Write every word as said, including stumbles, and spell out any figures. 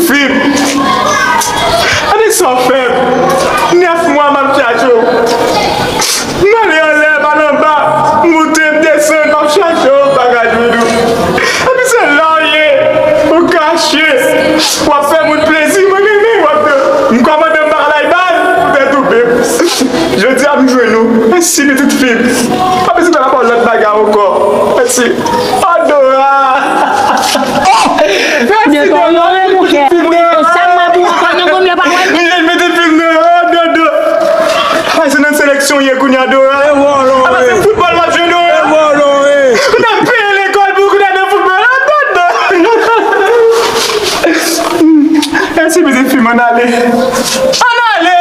Fim. Gade sa w fè m. Nèf mwa m ap chache w. M ale anlè, m al anba, m moute, m desann, m ap chache w, m pa ka jwenn ou. Epi se la w ye, ou kache, w ap fè moun plezi, mwen renmen w ap, m kòmande m pa lay bal, poutèt ou menm. Jodi a m jwenn ou. Mèsi, pitit fi m. Pa bezwen pale lòt bagay ankò. Mèsi. Adora! Mèsi, Dora. Sa m wè pou ou, pa nan gòm yo pa wè. Mwen mete fim nan, oh, Dodo. Ay, se nan seleksyon ye kounye a, Dora. Apa se foutbòl w ap jwe, Dora? Ou t ap peye lekòl pou ou kounye a nan foutbòl, oh, Dodo. Mèsi, pitit fi m, ann ale. Ann ale!